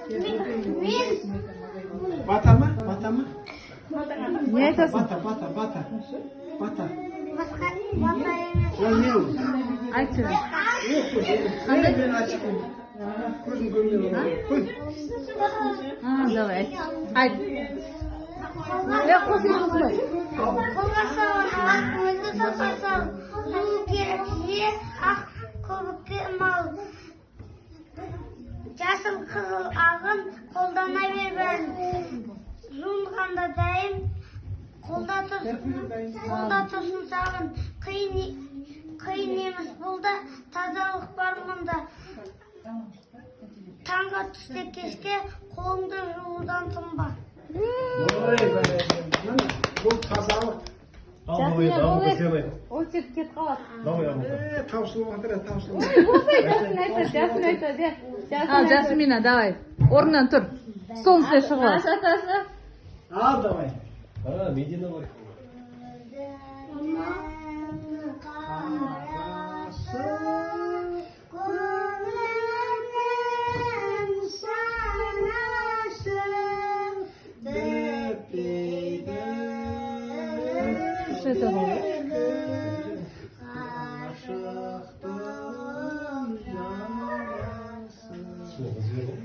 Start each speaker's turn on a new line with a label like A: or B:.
A: Мен.
B: Бата ма? Бата ма?
C: Не айтасың?
B: Бата, бата, бата. Бата.
A: Басқа бата емес.
B: Ол не ол?
C: Айтшы.
B: Қандай? Мен ашықпын. Көзім көрмей қалды. Қой.
C: А, давай, айт. Айт. Е, қосылма, қосылма.
A: Қолға сабын, ақ мөлдір сапар сал. Жуу керек жиі, ақ көбікке мал. Жасыл, қызыл, ағын қолдана бер бәрін. Жуынғанда дайым қолда тұрсын, қолда тұрсын сабын. Қиын емес бұл да, тазалық бар мұнда. Таңға, түсте, кешке қолыңды жуудан тынба.
B: Ой, бәрекелді. Бұл тазалық.
D: Ал, давай, давай, сделай.
C: Очередь кетіп қалады.
D: Давай, Амука.
B: Е, таусылып жатыр, таусылып.
E: Жасын айтады, Жасын айтады, иә. Жасын
C: Ал,
E: айтады.
C: Жасмина, давай. Орнынан тұр. Столдың үстіне шығып ал.
E: Аш атасы.
B: Ал, давай.
D: А, Медина бар.
B: Қарасы.
A: Көңілімнің санасы
B: бітпейді.
C: Что это было?
B: Ғашықтың жарасы.
D: Слово зверь.